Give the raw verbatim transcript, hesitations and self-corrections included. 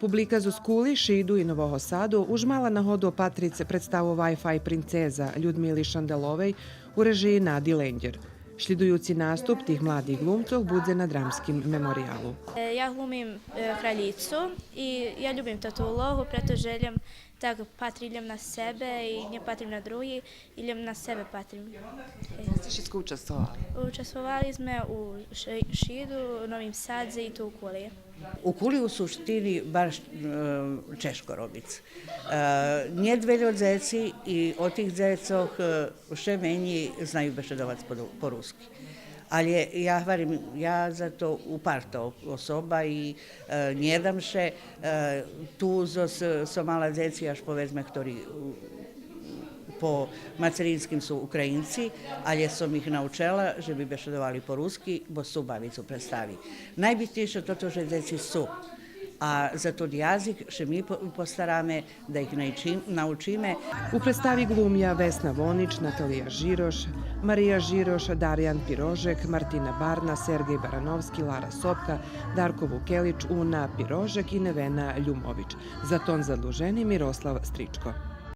Публика зоз Кули, Шиду и Нового Саду уж мала нагоду опатриц представу Wi-Fi принцеза Людмили Шандаловей у режиї Нади Лендєр. Шлїдуюци наступ тих младих ґлумцох будзе на Драмским мемориялу. Е, Я глумим е, кралїцу и я любим тоту улогу, прето же лєм так патрим лєм на себе и нє патрим на други, и лєм на себе патрим. Де сце шицко участвовали? Участвовали зме у Ш- Шиду, Новим Садзе и ту у Кули. У Кули у суштини баш е, чежко робиц. Е, нєт вельо дзеци и о тих дзецох е, вше менєй знаю бешедовац по, по руски. Але я гварим, я за то упарта особа и е, нє дам ше, е, ту зоз, сом мала дзеци, аж поведзме, хтори у, по мацеринским су Українци, але сом их научела же би бешедовали по руски, бо су бавиц у представи. Найбитнєйше тото же дзеци су, а за тот язик ше ми по- постараме да их научим- научиме. У представи ґлумя Весна Вонич, Наталия Жирош, Мария Жирош, Дариян Пирожек, Мартина Барна, Сергей Барановски, Лара Сопка, Дарко Вукелич, Уна Пирожек и Невена Люмович. За тон задлужени Мирослав Стричко.